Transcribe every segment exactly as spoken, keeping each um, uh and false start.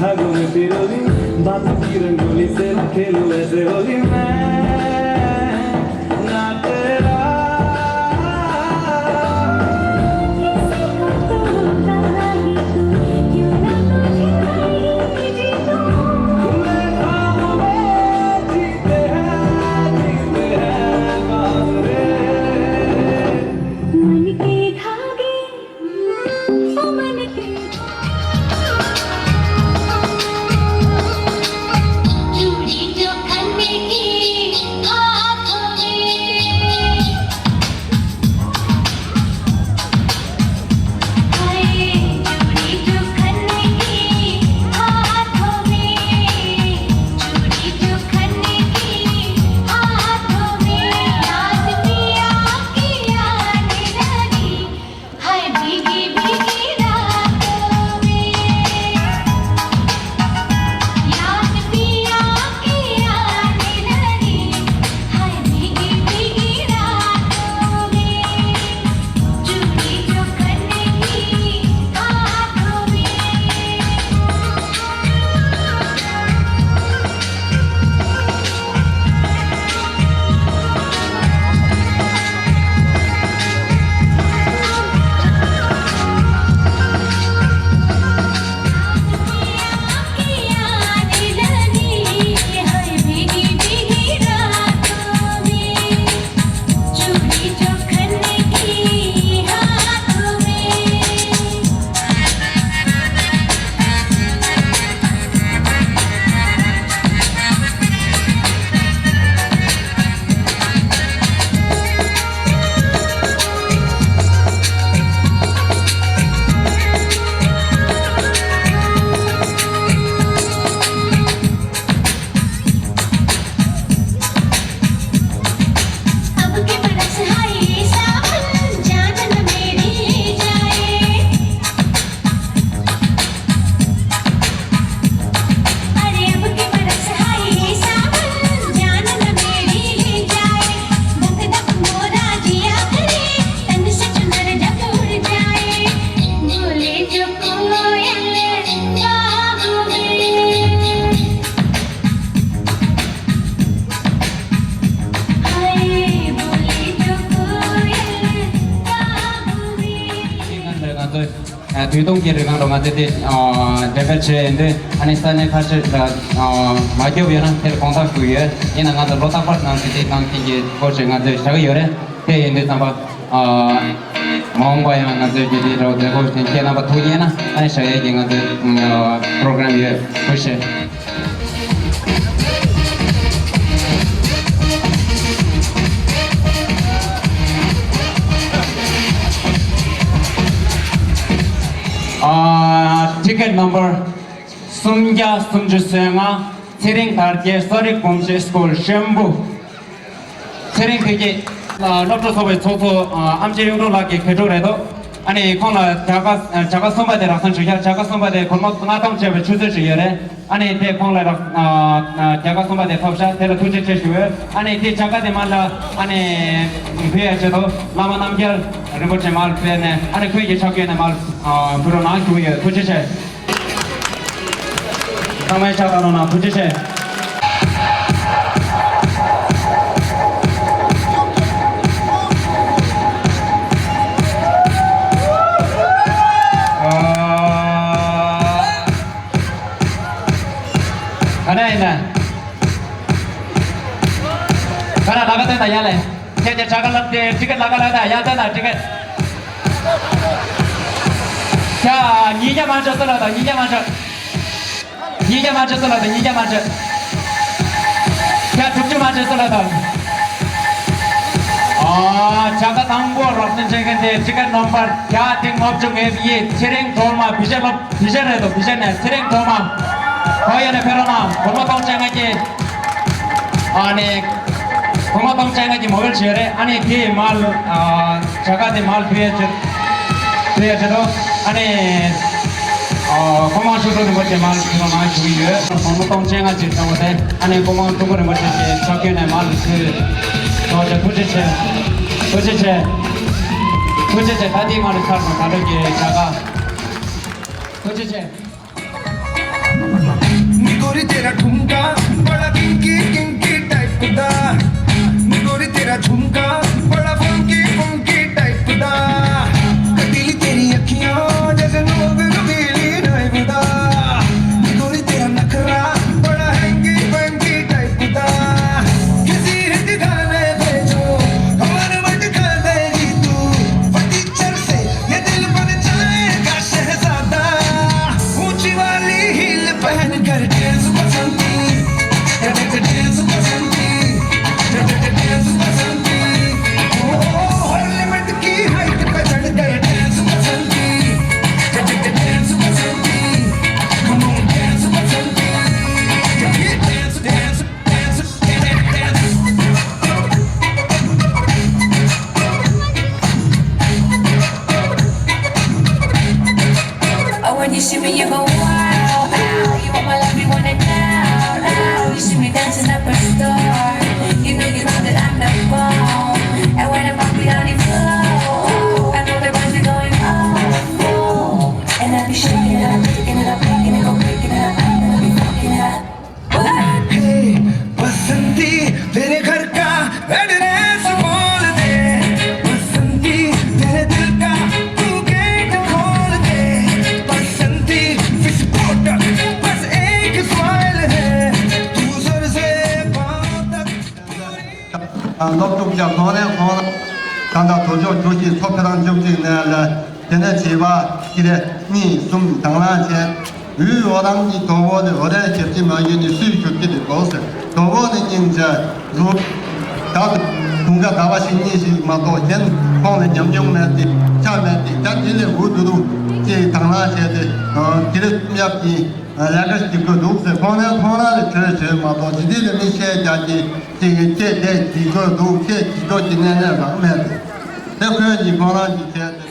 धागों में पिरोली, बातों की रंगोली से ना खेलूं ऐसे होली मैं, ना तेरा। དུས་ཐུང་གི་རིང་ལ་ང་ཚོས་དེ་འགྲེམས་སྤེལ་བྱས་ཡིན་དུས། ཨ་ནི་ས་གནས་ཁ་ཤས་ལ་མ་སྐྱོབ་ཡོད་ན་དེར་དགོངས་དག་ཞུ་ཡོད། ཡིན་ན་ང་ཚོ་ལོ་རྟག་པར་ནང་བཞིན་དེ་གང་ཅིའི་སྐོར་ཞིག་ང་ཚོས་བཞག་གི་ཡོད་རེད། དེ་ཡིན་དུས་ཙམ་པ། ཨ། མ་འོངས་པ་ཡང་ང་ཚོས་དེ་འདྲའི་འདྲ་བོ་མཛད་སྒོ་ཞིག་ཁྱེད་རྣམ་པ་ཐུགས་མཉེས་ན། ཨ་ནི་བཞག་ཡས་ཀྱི་ང་ཚོའི་པྲོ་གྲམ་ཡོད། ཐུགས་རྗེ་ཆེ། ཨ། ཊི་ཀེ་ཊི་ནམ་བར་སུམ་བརྒྱ་སུམ་ཅུ་སོ་ལྔ། ཚེ་རིང་དར་རྒྱས་གསོ་རིག་གོམས་གཤིས་སྐོར་ཤོན་པུ། ཚེ་རིང་འཕེལ་རྒྱས། སློབ་གྲྭ་ཚོགས་པའི་ཚོགས་གཙོ་ཨམ་ཆི་གཡུ་སྒྲོན་ལགས་ཀྱི་མཁས་གྲུབ་རེད་འདུག་ཨ་ནི་ཁོང་ལ་བྱ་དགའ་བྱ་དགའ་གསུམ་པ་དེ་རག་སོང་ཞུ་ཡ། བྱ་དགའ་གསུམ་པ་དེ་སྒོར་མོ་ལྔ་སྟོང་བཅས་པའི་ཆུ་ཚོད་ཅིག་ཡོད་རེད། ཨ་ནི་དེ་ཁོང་ལ་རག་བྱ་དགའ་གསུམ་པ་དེ་ཐོབ་ཤག་དེ་ལ་ཐུགས་རྗེ་ཆེ་ཞུ་འོས། ཨ་ནི་དེ་བྱ་དགའ་དེ་མར་ལ་ཨ་ནི་ཕུལ་ཡ་ཆེད་དུ་བླ་མ་རྣམ་རྒྱལ་རིན་པོ་ཆེ་མར་ཕེབས་ནས། ཨ་ནི་ཁོས་ཀྱི་ཕྱག་གཡོན་ནས་མར་ཕུལ་རོགས་གནང་ཞུ་ཡོད། ཐུགས་རྗེ་ཆེ། ཚང་མས་ཕྱག་བཏང་རོགས་གནང་། ཐུགས་རྗེ་ཆེ། ག་ནས་ཡིན་ན། ག་ན་ལག་པ་སྟོན་དང་། ཡ་ལེ། ཁྱེད་ཀྱི་བྱ་དགའ་ལབ་སྟེ་ཊི་ཀེ་ཊི་ལག་པ་ལ་ད་ཡར་སྟོན་དང་། ཊི་ཀེ་ཊི། ཡ། ཉིས་བརྒྱ་མ་འཇོག་སུ་ལ་དང་། ཉིས་བརྒྱ་མ་འཇོག་ཉིས་བརྒྱ་མ་འཇོག་སུ་ལ་དང་། ཉིས་བརྒྱ་མ་འཇོག་ཡ། དྲུག་ཅུ་མ་འཇོག་སུ་ལ་དང་། ཨ། བྱ་དགའ་དང་པོ་རོགས་སྐྱོར་བྱེད་མཁན་དེ་ཊི་ཀེ་ཊི་ནམ་བར་བརྒྱ་ཏེ་ལྔ་བཅུ་ང་གཉིས། ཚེ་རིང་སྒྲོལ་མ། བི་ཤ་ལ། བི་ཤ་རེད་དོ། བི་ཤ་ནས་ཚེ་རིང་སྒྲོལ་མ། ཁོ་ཡ་ནས་ཕེབས་རོགས་གནང་། སྒོར་མོ་སྟོང་བཅོ་ལྔ་གི། ཨ་ནི། སྒོར་མོ་སྟོང་བཅོ་ལྔ་གི་མོ་བེལ་བྱས་རེད། ཨ་ནི་དེ་མར། ཨ། བྱ་དགའ་དེ་མར་ཕུལ་ཡ་ཆེད། ཕུལ་ཡ་ཆེད་དུ། ཨ་ནི། ཨ། སྐུ་ངོ་ཆོས་སྐྱོང་རིན་པོ་ཆེ་མར་ཕེབས་རོགས་གནང་ཞུ་གི་ཡོད། སྒོར་མོ་སྟོང་བཅོ་ལྔ་ཅིག་བཏང་བ་དེ། ཨ་ནི་སྐུ་ངོ་ཀྲུང་གོ་རིན་པོ་ཆེ་གི་ཕྱག་གཡོན་ནས་མར་ཕུལ། ཐུགས་རྗེ་ཆེ། ཐུགས་རྗེ་ཆེ། ཐུགས་རྗེ་ཆེ། ད་དེ་མར་ཚར་སོང་། ད་ལོ་གི་བྱ་དགའ། ཐུགས་རྗེ་ཆེ། तेरा ठुमका बड़ा किंकी किंकी टाइप दा। नी गोरी तेरा झुमका बड़ा फंकी फंकी टाइप दा। कटीली तेरी अखियां जैसे नोक रबीली नाइफ दा। नी गोरी तेरा नखरा बड़ा हैंगी फैंगी टाइप दा। किसी हिट गाने पे जो हमारे मटका देगी तू। फटीचर से ये दिल बन जाएगा शहजादा। ऊंची वाली हील पहन कर डांस बसंती। डांस बसंती। डांस बसंती। ओ, हर लिमिट की हाइट पे चढ़ कर डांस बसंती। डांस बसंती। Come on, dance बसंती। ये dance, dance, dance, dance. Oh, when you see me, you go wow, wow. You want my love, you want it now, now. You see me dancing up a star. You know, you know that I'm the bomb. And when I'm up, we on the floor. I know the boys are going oh, oh. And I be shaking it up, picking it up, picking it, go picking it up, and I be fucking it up. हे बसंती, तेरे घर का एड्रेस बोल दे। बसंती, तेरे दिल का तू गेट खोल दे। बसंती, विस्फोट, बस एक स्माइल है। तू सर से पाँव तक ཨ། སློབ་ཕྲུག་ཅག་གོང་ནས་གོང་ལ། ད་ལྟ་དོལ་ཕྱོགས་བོད་ཀྱི་ཚོགས་ཕེབས་ཐེངས་བཅུ་གཅིག་ནས་ལ། དེ་ནས་བྱིས་པ་སྐྱེས་གཉིས་གསུམ་དང་བླངས་བྱས། འུའི་འོ་རང་གི་དོ་བོ་ནི་འོ་རའི་ཞབས་ཕྱི་མ་ཡོད་ནི་སུས་བསྒྱུར་གྱི་རེད་གོ་ཟེར། དོ་བོ་ནི་སྙིང་རྗེ་རུ། ད་དུང་ག་ཟླ་བ་ཞིག་གཉིས་ཤིག་མ་གཏོགས་གཞན་ཁོང་ལ་ཉམས་མྱོང་མེད་དེ་ཆ་མེད་དེ། ད་དེ་ལས་འུ་དུ་རུ་ཅིག་དང་བླངས་བྱས་ཏེ། དེ་རིང་རྩོམ་ཡག་གི་ལས་ཀ་ཞིག་དགོས་འདུག་ཟེར། ཁོང་ནས་ཁོང་རང་ལ་གྲོས་བྱོས་མ་གཏོགས་ཇི་སྲིད་ལ་མི་བཤད་རྒྱག་གི་ཅིག་ཡིན། ཁྱེད་དེ་བྱེད་དགོས་འདུག་ཁྱེད་བྱེད་དགོས་ཀྱི་གནས་ནས་རག་མེད་དེ། དེ་ཁོས་ཀྱིས་ཁོང་རང་གིས་བྱས་ཏེ།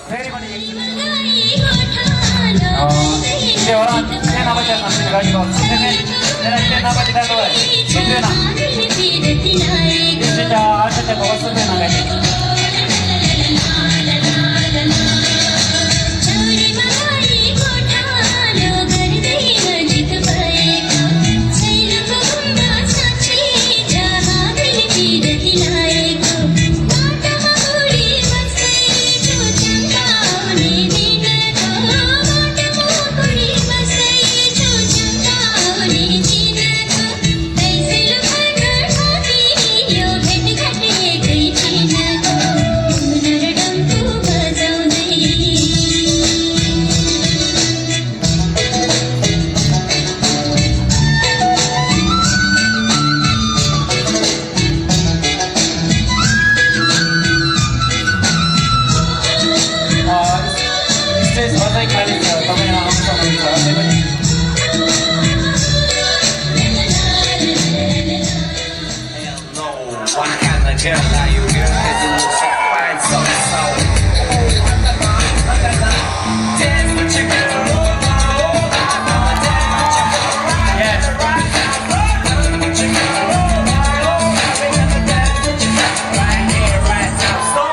Very funny. ཨ། ཁྱེད་རང་ཁྱེད་རྣམ་པ་ཅག་ཚང་མ་ར་ཞིག་ལ་ཚང་མས་ཁྱེད་རང་ཁྱེད་རྣམ་པ་ཅག་ལ་ཞུ་དོན་ན། ཁྱེད་ཅག་ཨ་ཅག་ཅག་གོ་བ་སུ་ཕེ་ན་ག་ནི། What kind of girl are you, girl? 'Cause you look so fine, so, so. Ooh, I'm the bomb, I'm the bomb. Dance with your girl, oh, oh, oh, oh, dance with your girl, right, right, right, right. Dance with your girl, oh, oh, oh, oh, dance with your girl, right here, right now. So.